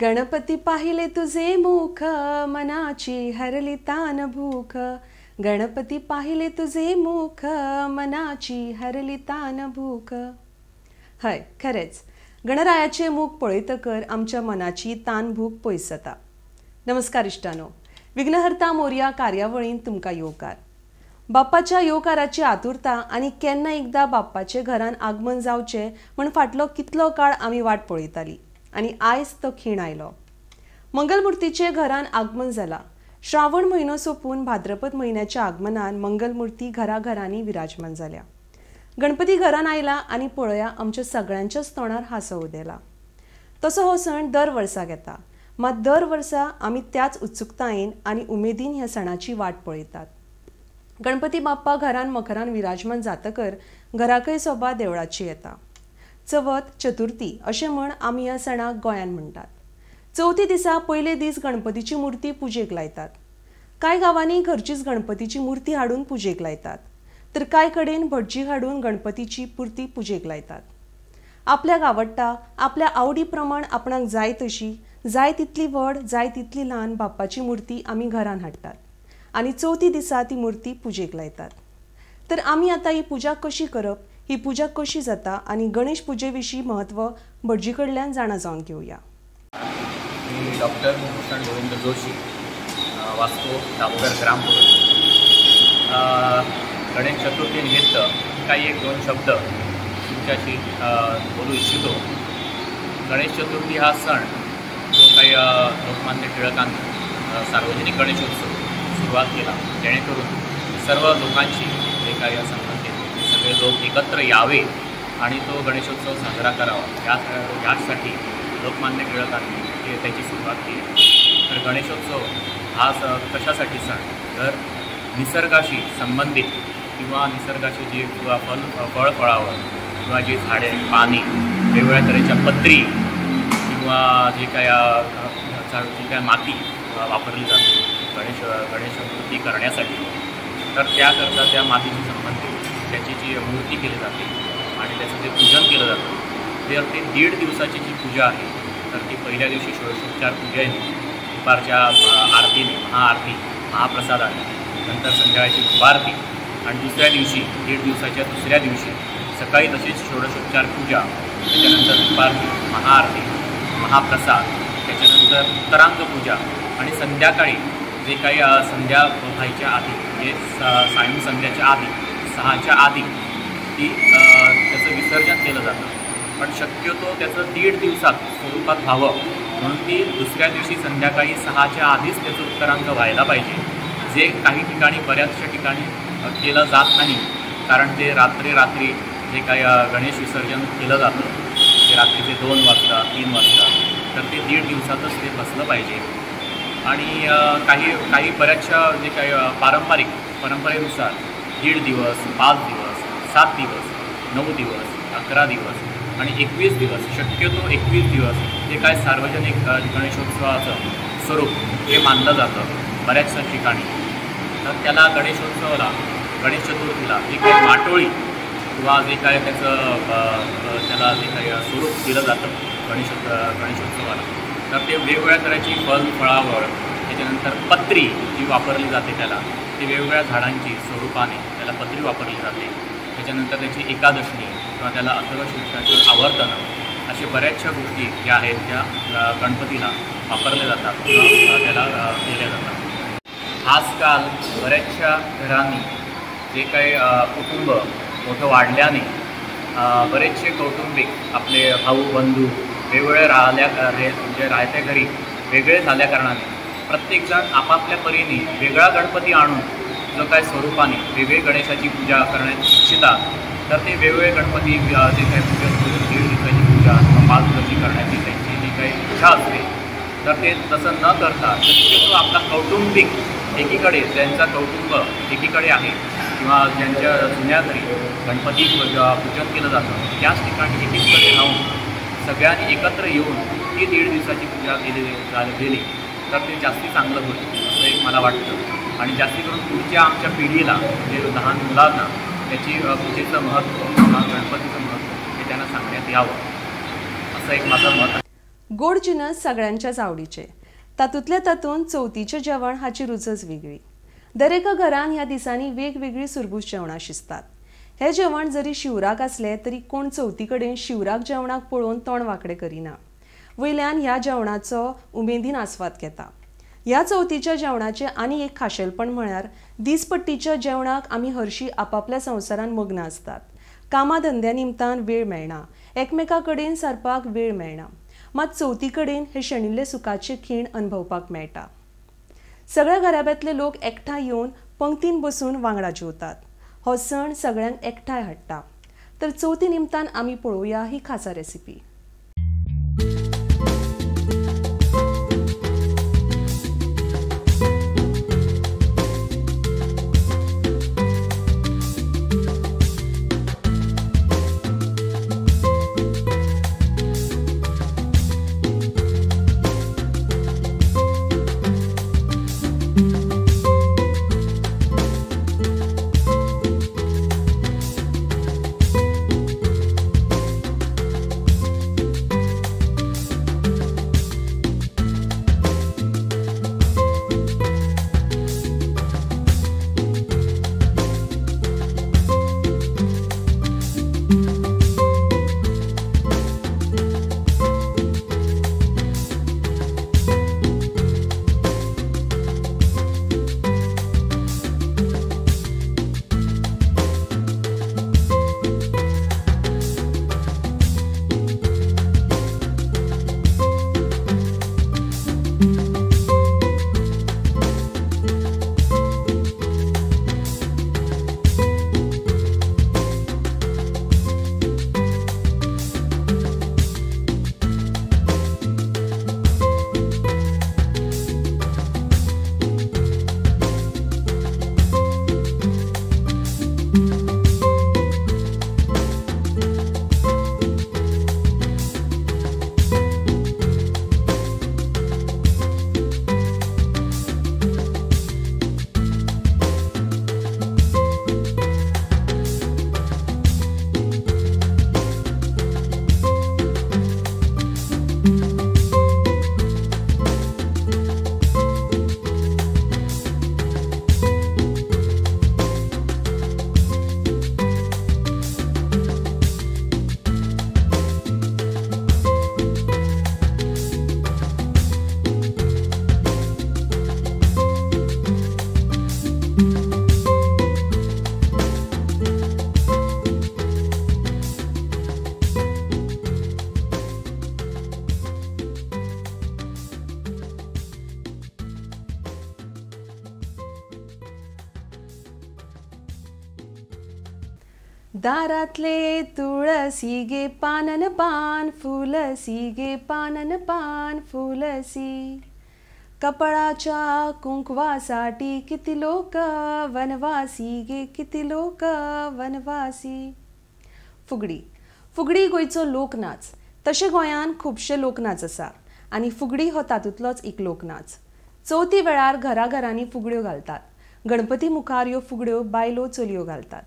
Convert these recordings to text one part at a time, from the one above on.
गणपती पाहिले तुझे मुख, मनाची हरली तान भूख। गणपती पाहिले तुझे मुख, मनाची हरली तान भूख। हय, खरेंच गणरायाचे मुख पळयतकर आमच्या मनाची तान भूक पयस जाता। नमस्कार इश्टानो, विघ्नहर्ता मोरया कार्यावळींत तुमकां येवकार। बाप्पाच्या येवकाराची आतुरता आनी केन्ना एकदा बाप्पाचे घरान आगमन जावचें म्हण फाटलो कितलो काळ आमी वाट पळयताली आनी आयज तो खीण आयलो। मंगलमुर्तीचे घरान आगमन जाला। श्रावण म्हयनो सोंपून भाद्रपद म्हयन्याच्या आगमनान मंगलमुर्ती घराघरांनी विराजमान जाल्या। गणपती घरान आयला आनी पळया आमच्या सगळ्यांच्याच तोंडार हांसो उदेला। तसो हो सण दर वर्साक येता, मात दर वर्सा आमी त्याच उत्सुकतायेन आनी उमेदीन ह्या सणाची वाट पळयतात। गणपती बाप्पा घरान मखरान विराजमान जातकर घराकय सोबा देवळाची येता। चवथ चतुर्थी अशें म्हण आमी ह्या सणाक गोंयान म्हणटात। चवथी दिसा पयले दीस गणपतीची मूर्ती पुजेक लायतात। कांय गांवांनी घरचीच गणपतीची मूर्ती हाडून पुजेक लायतात, तर कांय कडेन भटजी हाडून गणपतीची पुर्ती पुजेक लायतात। आपल्याक आवडटा आपल्या आवडी प्रमाण आपणाक जाय तशी, जाय तितली व्हड जाय तितली ल्हान बाप्पाची मूर्ती आमी घरान हाडटात आनी चवथी दिसा ती मूर्ती पुजेक लायतात। तर आमी आतां ही पुजा कशी करप, ही पुजा कशी जाता आनी गणेश पुजे विशीं म्हत्व भटजी कडल्यान जाणा जावन घेवया। मी डॉक्टर भूषण गोविंद जोशी, वास्को दामोदर ग्राम पुरोहित। गणेश चतुर्थी निमित्त काही एक दोन शब्द तुमच्याशी बोलू इच्छितो। गणेश चतुर्थी हा सण जो काही लोकमान्य टिळकांनी सार्वजनिक गणेशोत्सव सुरुवात केला, जेणेकरून सर्व लोकांशी जे काही संबंधित सगळे लोक एकत्र यावे आणि तो गणेशोत्सव साजरा करावा यासाठी लोकमान्य टिळकांनी त्याची सुरुवात केली। तर गणेशोत्सव हा कशासाठी सण, तर निसर्गाशी संबंधित किंवा निसर्गाशी जी फळ फळावळ किंवा जी झाडे पाने वेगवेगळ्या तऱ्हेच्या पत्री किंवा जे काय जी काय माती वापरली जाते गणेश मूर्ती करण्यासाठी, तर त्याकरता त्या मातीशी संबंधित त्याची जी मूर्ती केली जाते आणि त्याचं जे पूजन केलं जातं, तर ते 1.5 दिवसाची जी पूजा आहे तर ती पहिल्या दिवशी षोडशोपचार पूजेने, दुपारच्या आरतीने महाआरती महाप्रसादाने, नंतर संध्याकाळची धुपारती आणि दुसऱ्या दिवशी 1.5 दिवसाच्या दुसऱ्या दिवशी सकाळी तशीच षोडशोपचार पूजा, त्याच्यानंतर दुपारती महाआरती महाप्रसाद, त्याच्यानंतर उत्तरांग पूजा आणि संध्याकाळी जे काही संध्या व्हायच्या आधी म्हणजे सायं संध्याच्या आधी 6च्या आधी ती त्याचं विसर्जन केलं जातं। पण शक्यतो त्याचं 1.5 दिवसात स्वरूपात व्हावं म्हणून ती दुसऱ्या दिवशी संध्याकाळी 6च्या आधीच त्याचं उत्तरांग व्हायला पाहिजे, जे काही ठिकाणी बऱ्याचशा ठिकाणी केलं जात नाही, कारण ते रात्री रात्री जे काही गणेश विसर्जन केलं जातं ते रात्रीचे 2 वाजता 3 वाजता, तर ते 1.5 दिवसातच ते बसलं पाहिजे। आणि काही काही बऱ्याचशा जे काही पारंपरिक परंपरेनुसार 1.5 दिवस, 5 दिवस, 7 दिवस, 9 दिवस, 11 दिवस आणि 21 दिवस, शक्यतो 21 दिवस जे काय सार्वजनिक गणेशोत्सवाचं स्वरूप हे मानलं जातं बऱ्याचशा ठिकाणी। तर त्याला गणेशोत्सवाला गणेश चतुर्थीला जे काही माटोळी किंवा जे काय त्याचं त्याला जे काही स्वरूप दिलं जातं गणेशोत्सवाला, तर ते वेगवेगळ्या तऱ्हेची फल फळावळ, त्याच्यानंतर पत्री जी वापरली जाते त्याला, ती वेगवेगळ्या झाडांची स्वरूपाने त्याला पत्री वापरली जाते, त्याच्यानंतर त्याची एकादशनी किंवा त्याला अथर्वशीर्षाचं आवर्तनं, असे बऱ्याचशा गोष्टी ज्या आहेत त्या गणपतीला वापरल्या जातात किंवा त्याला केल्या जातात। आजकाल बऱ्याचशा घरांनी जे काही कुटुंब मोठं वाढल्याने बरेचसे कौटुंबिक आपले भाऊ बंधू वेगवेगळे राहिल्या म्हणजे राहत्या घरी वेगळे झाल्याकारणाने प्रत्येकजण आपापल्या परीने वेगळा गणपती आणून जो काय स्वरूपाने वेगळे गणेशाची पूजा करण्यात इच्छितात, तर ते वेगवेगळे गणपती जे काही पूजा करून 1.5 दिवसाची पूजा किंवा 5 दिवसाची करण्याची त्यांची जी काही इच्छा असते, तर ते तसं न करता शक्यतो आपला कौटुंबिक एकीकडे ज्यांचा कौटुंब एकीकडे आहे किंवा ज्यांच्या जुन्या घरी गणपती पूजन केलं जातं त्याच ठिकाणी एकीकडे राहून सगळ्यांनी एकत्र येऊन ती 1.5 दिवसाची पूजा केली गेली तर ते जास्ती चांगलं होईल असं एक मला वाटतं। आणि जास्ती करून पुढच्या आमच्या पिढीला म्हणजे लहान मुलांना त्याची पूजेचं महत्त्व किंवा गणपतीचं महत्त्व हे त्यांना सांगण्यात यावं असं एक माझं मत आहे। गोड जिनस सगळ्यांच्याच आवडीचे, तातूंतल्या तातूंत चवथीचें जेवण हाची रुचच वेगळी। दरेका घरान ह्या दिसांनी वेगवेगळी सुरबूस जेवणां शिजतात। हे जेवण जरी शिवराक आसलें तरी कोण चवथी कडेन शिवराक जेवणाक पळोवन तोंड वांकडें करिना, वयल्यान ह्या जेवणाचो उमेदीन आस्वाद घेता। ह्या चवथीच्या जेवणाचें आनी एक खाशेलपण म्हळ्यार दीसपट्टीच्या जेवणाक आमी हरशीं आपापल्या संवसारान मग्न आसतात। कामा धंद्या निमतान वेळ मेळना, एकमेका कडेन सारपाक वेळ मेळना, मात चवथी कडेन हे शेणिल्ले सुखाचे खीण अणभवपाक मेळटा। सगळ्या घराब्यांतले लोक एकठांय येवन पंक्तीन बसून वांगडा जेवतात। हो सण सगळ्यांक एकठांय हाडटा। तर चवथी निमतान आमी पळोवया ही खासा रेसिपी। दारातले तुळसी गे पानन पान फुलसी गे पानन पान फुलसी, कपाळाच्या कुंकवासाठी किती लोक वनवासी गे किती लोक वनवासी। फुगडी। फुगडी गोंयचो लोकनाच। तशें गोंयान खुबशे लोकनाच आसा आनी फुगडी हो तातूंतलोच एक लोकनाच। चवथी वेळार घराघरांनी फुगड्यो घालतात। गणपती मुखार ह्यो फुगड्यो बायलो चलयो घालतात।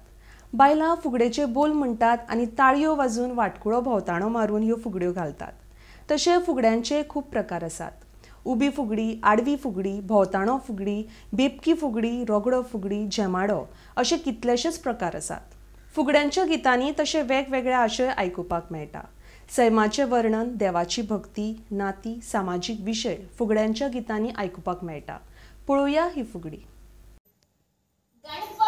बायलां फुगडेचे बोल म्हणटात आनी ताळयो वाजून वाटकुळो भोंवताणो मारून ह्यो फुगड्यो घालतात। तशें फुगड्यांचे खूब प्रकार आसात। उबी फुगडी, आडवी फुगडी, भोंवताणो फुगडी, बेबकी फुगडी, रोगडो फुगडी, झेमाडो अशे कितलेशेच प्रकार आसात। फुगड्यांच्या गितांनी तशे वेगवेगळे आशय आयकुपाक मेळटा। सैमाचें वर्णन, देवाची भक्ती, नाती, सामाजीक विशय फुगड्यांच्या गितांनी आयकुपाक मेळटा। पळोवया ही फुगडी। देवा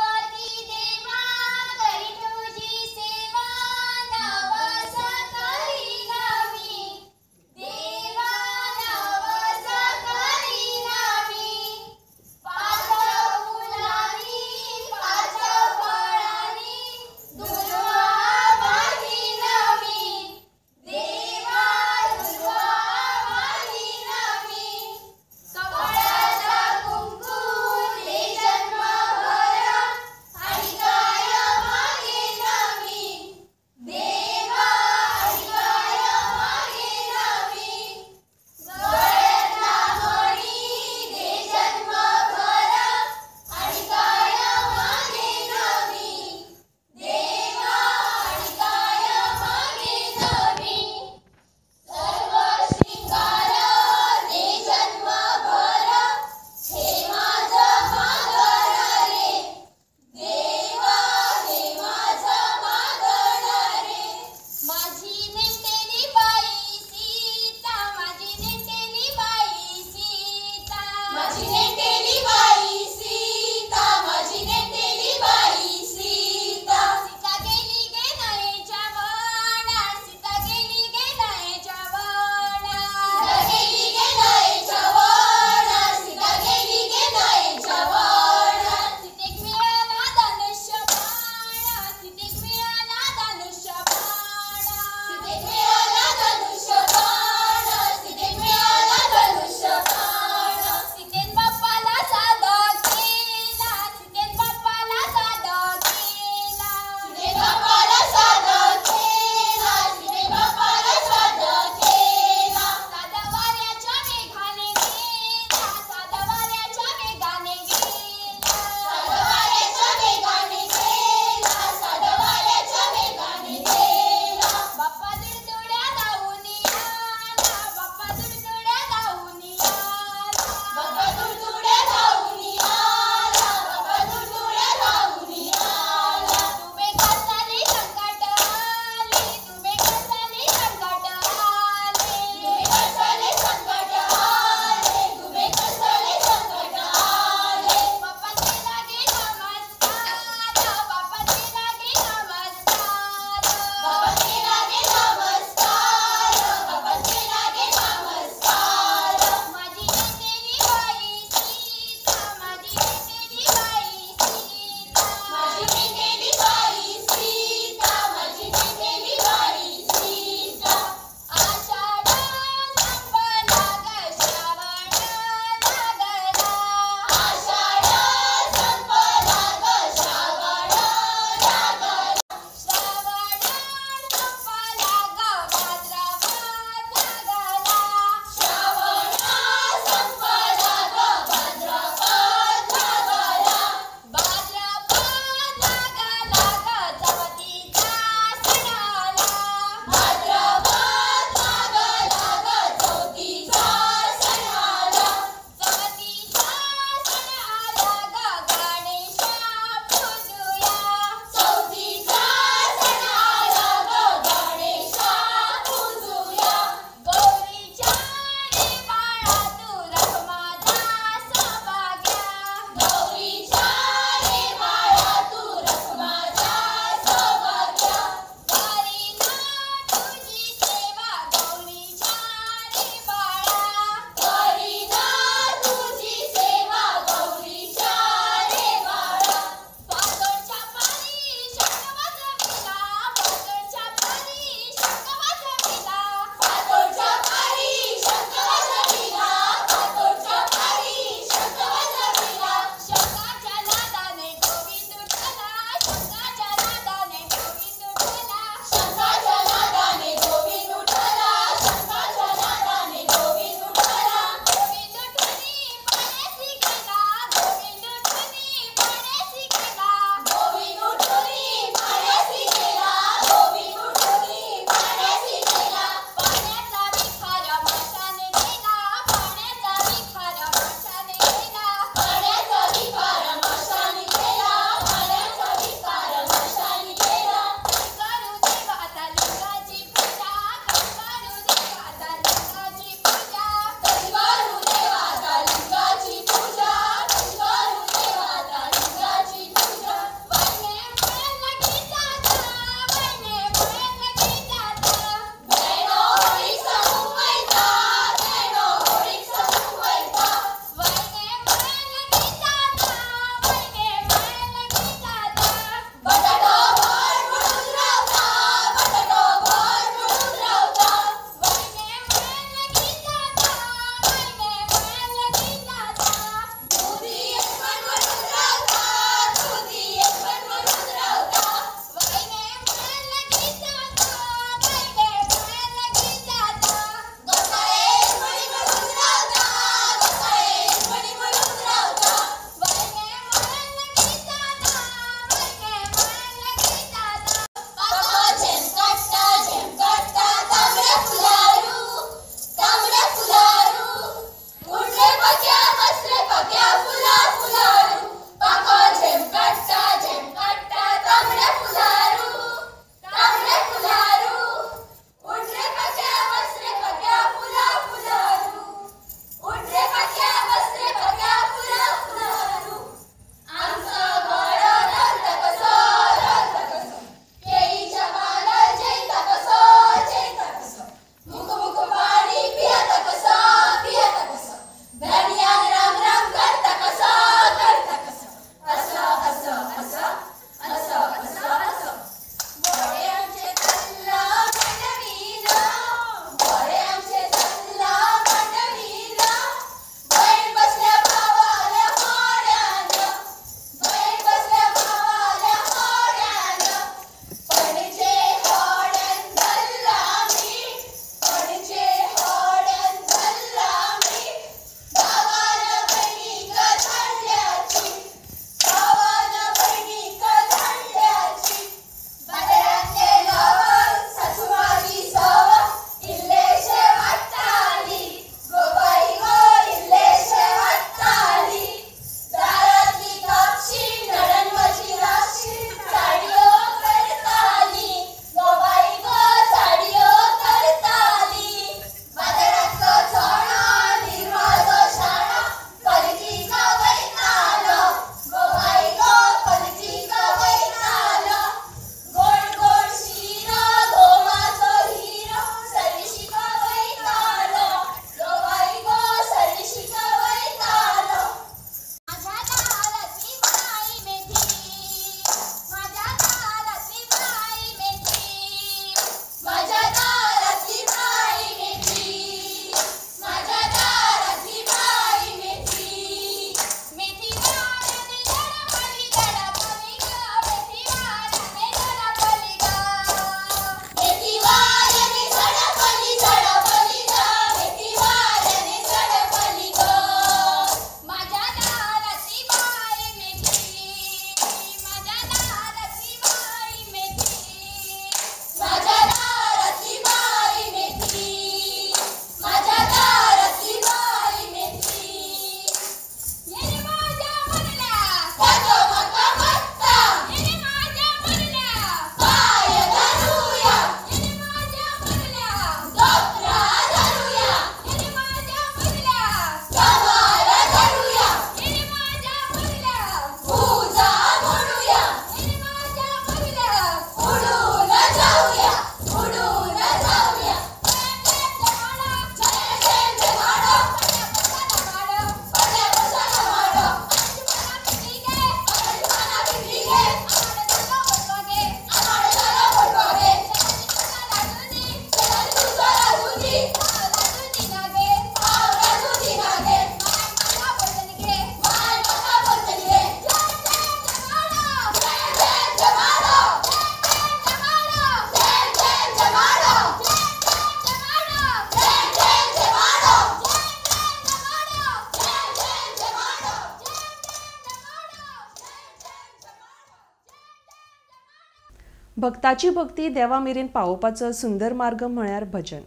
भक्ताची भक्ती देवा मेरेन पावोवपाचो सुंदर मार्ग म्हळ्यार भजन.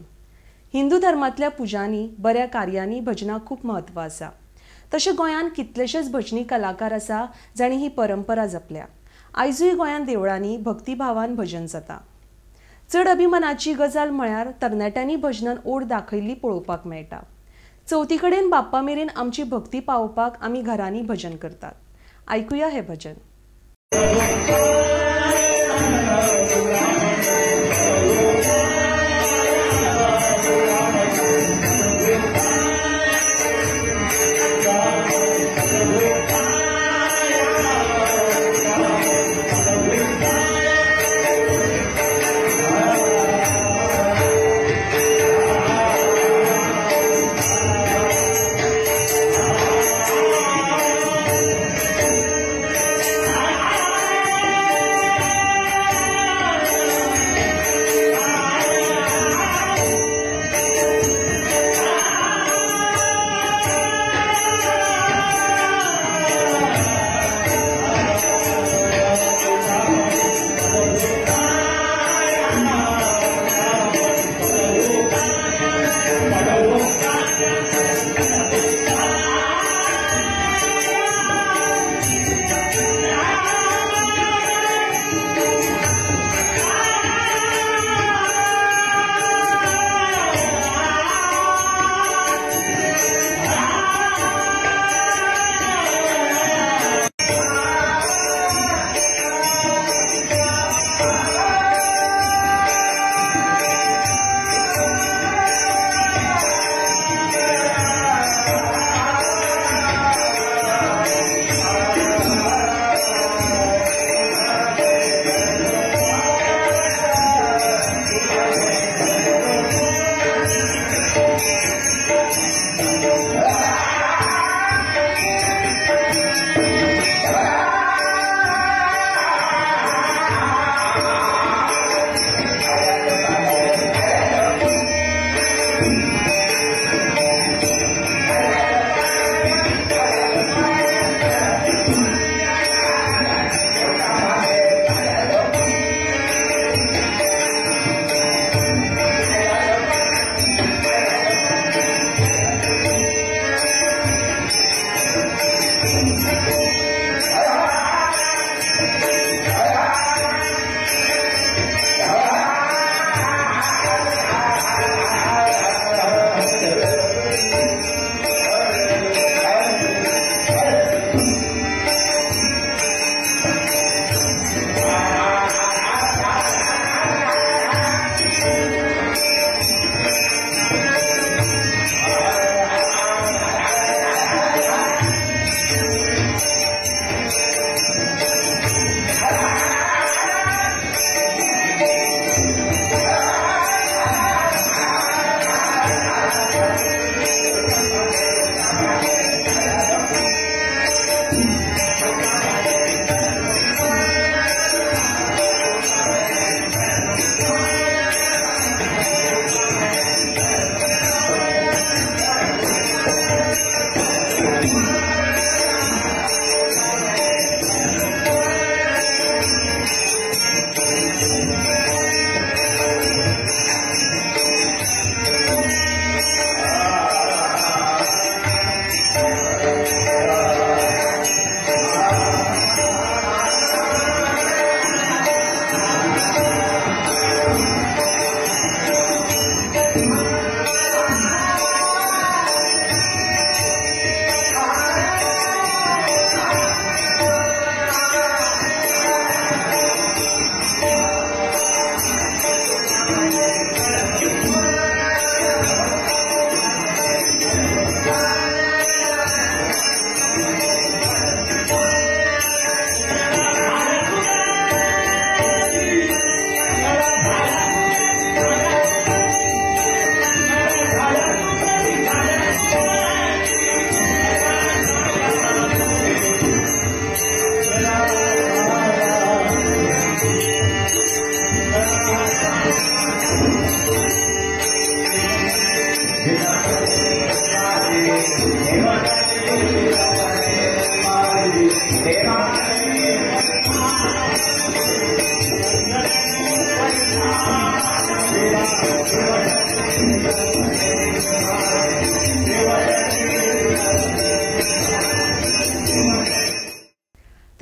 हिंदू धर्मांतल्या पुजांनी, बऱ्या कार्यांनी भजनाक खूब म्हत्व आसा. तशें गोंयांत कितलेशेच भजनी कलाकार आसा जांणी ही परंपरा जपल्या. आयजूय गोंयांत देवळांनी भक्तिभावान भजन जाता. चड अभिमानाची गजाल म्हळ्यार तरणाट्यांनी भजनान ओड दाखयल्ली पळोवपाक मेळटा. चवथी कडेन बाप्पा मेरेन आमची भक्ती पावोवपाक आमी घरांनी भजन करतात. आयकुया हें भजन.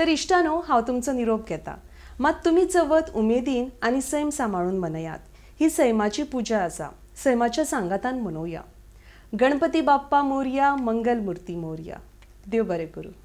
तर इश्टानो, हांव तुमचो निरोप घेता. मात तुमी चवथ उमेदीन आनी सैम सांबाळून मनयात. ही सैमाची पुजा आसा. सैमाच्या सांगातान मनोवया. गणपती बाप्पा मोरया, मंगल मूर्ती मोरया. देव बरें करूं.